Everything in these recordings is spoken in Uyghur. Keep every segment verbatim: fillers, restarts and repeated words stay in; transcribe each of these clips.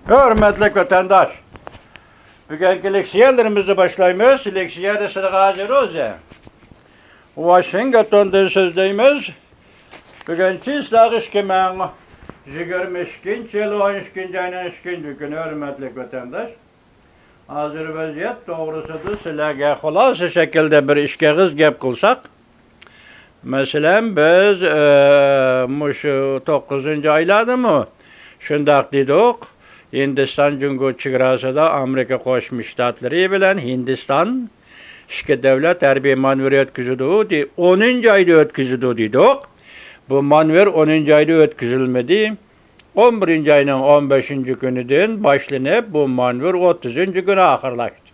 ھۆرمەتلىك ۋەتەنداش، بۈگۈنكى لېكسىيەلىرىمىزنى باشلايمىز. لېكسىيە دېسىدىغ ھازىر ئۆزى ۋاشىنگتوندىن سۆزلەيمىز. بۈگۈن چىسلاغ ئىككى مىڭ يىگىرمە ئىككىنچى يىل، ئون ئىككىنچى ئاينىڭ ئىككىنچى كۈنى، ھۆرمەتلىك ۋەتەنداش. ھازىر ۋەزىيەت توغرىسىدا سىلەرگە خۇلاسە شەكىلدە بىر ئىككى ئېغىز گەپ قىلساق، مەسىلەن، بىز، ئە، مۇشۇ توققۇزىنچى ئايلاردىمۇ شۇنداق دېدۇق، ھىندىستان جۇڭگو چېگراسىدا ئامېرىكا قوشما شتاتلىرى بىلەن ھىندىستان ئىككى دۆلەت ھەربىي مانېۋىر ئۆتكۈزىدۇ، دې-، ئونىنچى ئايدا ئۆتكۈزىدۇ دېدۇق. بۇ مانېۋىر ئونىنچى ئايدا ئۆتكۈزۈلمىدى. ئون بىرىنچى ئاينىڭ ئون بەشىنچى كۈنىدىن باشلىنىپ، بۇ مانېۋىر ئوتتۇزىنچى كۈنى ئاخىرلاشتى.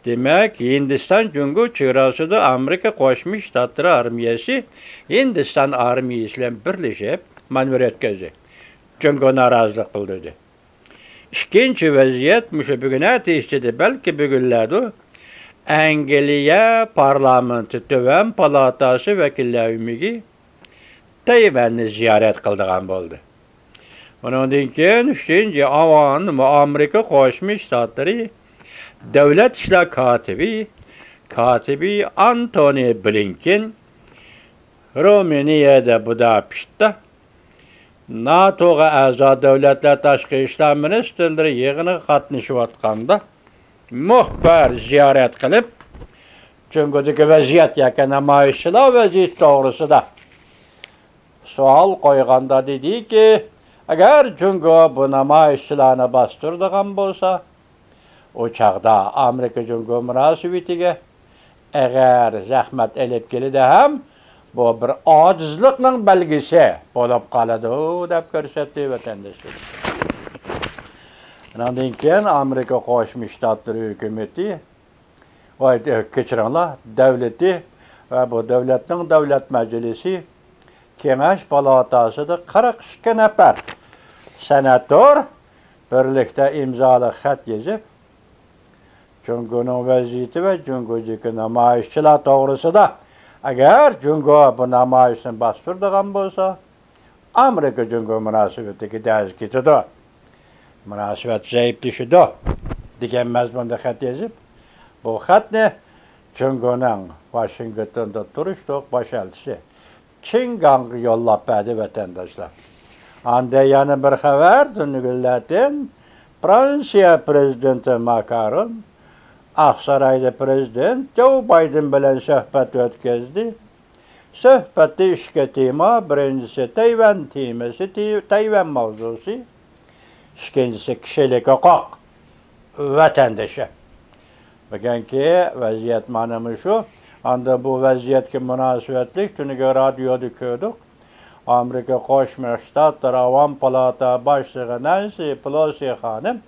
دېمەك، ھىندىستان جۇڭگو چېگراسىدا ئامېرىكا قوشما شتاتلىرى ئارمىيەسى ھىندىستان ئارمىيەسى بىلەن بىرلىشىپ مانېۋىر ئۆتكۈزدى. جۇڭگو نارازىلىق بىلدۈردى. ئىككىنچى ۋەزىيەت مۇشۇ بۈگۈن ئەتە ئىچىدە، بەلكى بۈگۈنلەردۇ، ئەنگلىيە پارلامېنتى تۆۋەن پالاتاسى ۋەكىللەر ئۆمىكى تەيۋەننى زىيارەت قىلىدىغان بولدى. ئۇنىڭدىن كېيىن ئۈچىنچى ئاۋان ئامېرىكا قوشما شتاتلىرى دۆلەت ئىشلار كاتىپى، كاتىپى ئانتونى بلىنكېن رومىنىيەدە بۇداپېشتتا ناتوغا ئەزا دۆلەتلەر تاشقى ئىشلار مىنىستىرلىرى يىغىنىغا قاتنىشىۋاتقاندا، مۇخبىر زىيارەت قىلىپ، جۇڭگودىكى ۋەزىيەت ياكى نامايىشچىلار ۋەزىيىتى توغرىسىدا سوئال قويغاندا دېدىكى، ئەگەر جۇڭگو بۇ نامايىشچىلارنى باستۇرىدىغان بولسا، ئۇ چاغدا ئامېرىكا جۇڭگو مۇناسىۋىتىگە ئېغىر زەخمەت ئېلىپ كېلىدۇ ھەم بۇ بىر ئاجىزلىقنىڭ بەلگىسى بولۇپ قالىدۇ، دەپ كۆرسەتتى ۋەتەندىشىمىز. ئۇنىڭدىن كېيىن ئامېرىكا قوشما شتاتلىرى ھۆكۈمىتى، ۋاي، كەچۈرۈڭلار، دۆلىتى ۋە بۇ دۆلەتنىڭ دۆلەت مەجلىسى كېڭەش پالاتاسىدا قىرىق ئىككى نەپەر سېناتور بىرلىكتە ئىمزالىق خەت يېزىپ، جۇڭگونىڭ ۋەزىيىتى ۋە جۇڭگودىكى نامايىشچىلار توغرىسىدا، ئەگەر جۇڭگو بۇ نامايىشنى باستۇرىدىغان بولسا، ئامېرىكا جۇڭگو مۇناسىۋىتىگە دەز كېتىدۇ، مۇناسىۋەت زەئىپلىشىدۇ، دېگەن مەزمۇندا خەت يېزىپ، بۇ خەتنى جۇڭگونىڭ ۋاشىنگتوندا تۇرۇشلۇق باش ئەلچىسى چېن گاڭغا يوللاپ بەردى، ۋەتەنداشلار. ئاندىن يەنە بىر خەۋەر، تۈنۈگۈنلەردىن فرانسىيە پرېزىدېنتى ماكرون ئاقسارايدا پرېزىدېنت جو بايدېن بىلەن سۆھبەت ئۆتكۈزدى. سۆھبەتتە ئىككى تېما، بىرىنچىسى تەيۋەن تېمىسى، تەي-، تەيۋەن ماۋزۇسى، ئىككىنچىسى كىشىلىك ھوقۇق، ۋەتەندىشى. بۈگۈنكى ۋەزىيەت مانا مۇشۇ. ئاندىن بۇ ۋەزىيەتكە مۇناسىۋەتلىك تۈنۈگۈن رادىيودا كۆردۇق. ئامېرىكا قوشما شتاتلىرى ئاۋام پالاتا باشلىقى نەنسى پېلوسى خانىم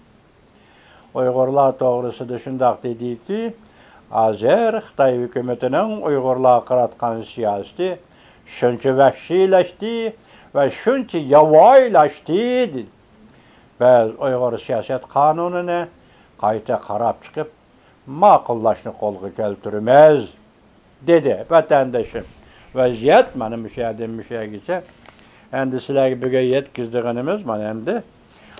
ئۇيغۇرلار توغرىسىدا شۇنداق دېدىكى، ھازىر خىتاي ھۆكۈمىتىنىڭ ئۇيغۇرلارغا قاراتقان سىياسىتى شۇنچە ۋەھشىيلەشتى ۋە شۇنچە ياۋايىلاشتى، دېدى. بىز ئۇيغۇر سىياسەت قانۇنىنى قايتا قاراپ چىقىپ، ماقۇللاشنى قولغا كەلتۈرىمىز، دېدى. ۋەتەندىشىم، ۋەزىيەت مانا مۇشۇ يەردىن مۇشۇ يەرگىچە. ئەمدى سىلەرگە بۈگۈن يەتكۈزىدىغىنىمىز مانا ئەمدى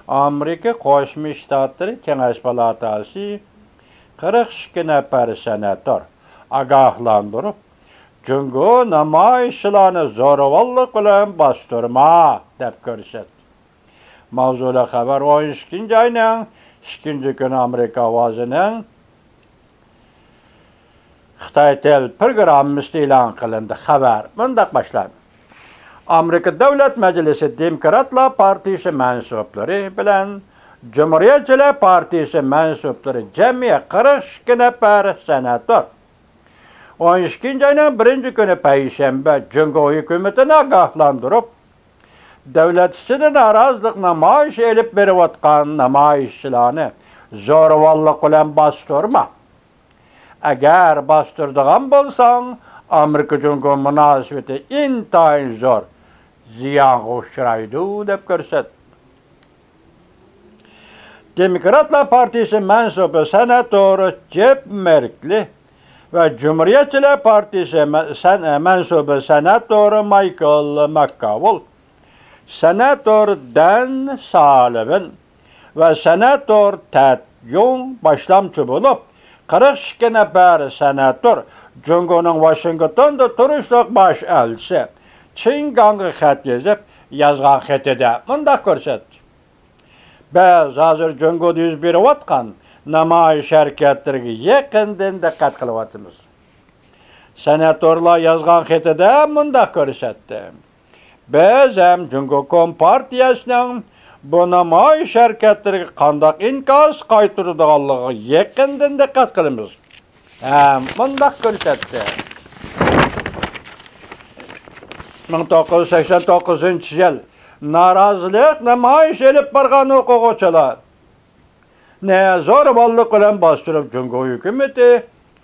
ئامېرىكا قوشما شتاتلىرى كېڭەش پالاتاسى قىرىق ئىككى نەپەر سېناتور ئاگاھلاندۇرۇپ، جۇڭگو نامايىشچىلارنى زورىۋاللىق بىلەن باستۇرما، دەپ كۆرسەتتى. ماۋزۇلۇق خەۋەر ئون ئىككىنچى ئاينىڭ ئىككىنچى كۈنى ئامېرىكا ئاۋازىنىڭ خىتاي تىل پروگراممىسىدا ئېلان قىلىندى. خەۋەر مۇنداق باشلاندى. ئامېرىكا دۆلەت مەجلىسى دېموكراتلار پارتىيىسى مەنسۇپلىرى بىلەن جۇمھۇرىيەتچىلەر پارتىيىسى مەنسۇپلىرى جەمئىي قىرىق ئىككى نەپەر سېناتور ئون ئىككىنچى ئاينىڭ بىرىنچى كۈنى پەيشەنبە جۇڭگو ھۆكۈمىتىنى ئاگاھلاندۇرۇپ، دۆلەت ئىچىدە نارازىلىق نامايىشى ئېلىپ بېرىۋاتقان نامايىشچىلارنى زورىۋاللىق بىلەن باستۇرما. ئەگەر باستۇرىدىغان بولساڭ، ئامېرىكا جۇڭگو مۇناسىۋىتى ئىنتايىن زور زىيانغا ئۇچرايدۇ، دەپ كۆرسەتتى. دېموكراتلار پارتىيىسى مەنسۇپى سېناتور جېپ مېركلى ۋە جۇمھۇرىيەتچىلەر پارتىيىسى مە-، سەن-، مەنسۇپى سېناتور مايكل ماككاۋول سېناتور دەن سالىۋىن ۋە سېناتور تەد يۇڭ باشلامچى بولۇپ، قىرىق ئىككى نەپەر سېناتور جۇڭگونىڭ ۋاشىنگتوندا تۇرۇشلۇق باش ئەلچىسى چىن گاڭغا خەت يېزىپ، يازغان خېتىدە مۇنداق كۆرسەتتى: بىز ھازىر جۇڭگودا يۈز بېرىۋاتقان نامايىش ھەرىكەتلىرىگە يېقىندىن دىققەت قىلىۋاتىمىز. سېناتورلار يازغان خېتىدە مۇنداق كۆرسەتتى: بىز ھەم جۇڭگو كومپارتىيەسىنىڭ بۇ نامايىش ھەرىكەتلىرىگە قانداق ئىنكاس قايتۇرىدىغانلىقىغا يېقىندىن دىققەت قىلىمىز. ھەم مۇنداق كۆرسەتتى: مىڭ توققۇز يۈز سەكسەن توققۇزىنچى يىل نارازىلىق نامايىشى ئېلىپ بارغان ئوقۇغۇچىلار نى زورىۋاللىق بىلەن باستۇرۇپ، جۇڭگو ھۆكۈمىتى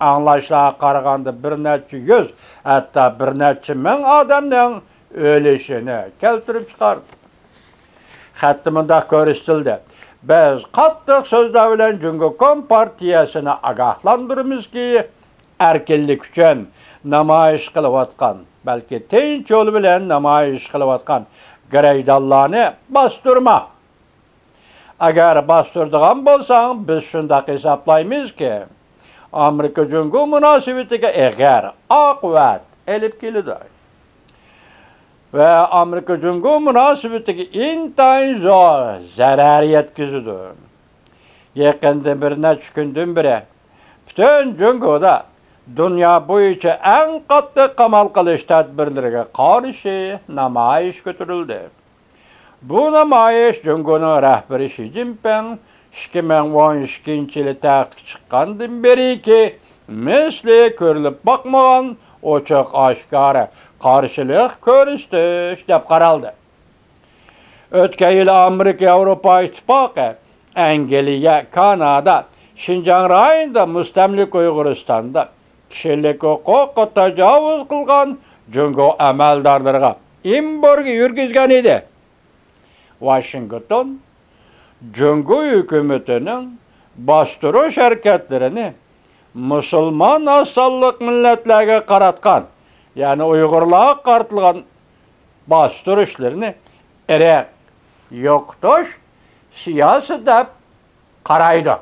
ئاڭلاشلارغا قارىغاندا بىر نەچچە يۈز، ھەتتا بىر نەچچە مىڭ ئادەمنىڭ ئۆلۈشىنى كەلتۈرۈپ چىقاردى. خەتتە مۇنداق كۆرسىتىلدى: بىز قاتتىق سۆزلەر بىلەن جۇڭگو كومپارتىيەسىنى ئاگاھلاندۇرىمىزكى، ئەركىنلىك ئۈچۈن نامايىش قىلىۋاتقان، بەلكى تىنچ يول بىلەن نامايىش قىلىۋاتقان گىرەجدانلارنى باستۇرما. ئەگەر باستۇرىدىغان بولساڭ، بىز شۇنداق ھېسابلايمىزكى، ئامېرىكا جۇڭگو مۇناسىۋىتىگە ئېغىر ئاقىۋەت ئېلىپ كېلىدۇ ۋە ئامېرىكا جۇڭگو مۇناسىۋىتىگە ئىنتايىن زور زەرەر يەتكۈزىدۇ. يېقىندا بىر نەچچە كۈندىن بېرى پۈتۈن جۇڭگودا دۇنيا بويىچە ئەڭ قاتتىق قامال قىلىش تەدبىرلىرىگە قارشى نامايىش كۆتۈرۈلدى. بۇ نامايىش جۇڭگونىڭ رەھبىرى شى جىنپىڭ ئىككى مىڭ ئون ئىككىنچى يىلى تەختكە چىققاندىن بېرىكى مىسلى كۆرۈلۈپ باقمىغان ئوچۇق ئاشكارا قارشىلىق كۆرسىتىش دەپ قارالدى. ئۆتكەن يىلى ئامېرىكا ياۋروپا ئىتتىپاقى ئەنگلىيە، كانادا، شىنجاڭ رايونىدا مۇستەملىكە ئۇيغۇرىستاندا كىشىلىك ھوقۇققا تاجاۋۇز قىلغان جۇڭگو ئەمەلدارلىرىغا ئېمبارگو يۈرگۈزگەن ئىدى. ۋاشىنگتون جۇڭگو ھۆكۈمىتىنىڭ باستۇرۇش ھەرىكەتلىرىنى مۇسۇلمان ئاز سانلىق مىللەتلەرگە قاراتقان، يەنى ئۇيغۇرلارغا قارىتىلغان باستۇرۇشلىرىنى ئىرق يوقىتىش سىياسىتى دەپ قارايدۇ.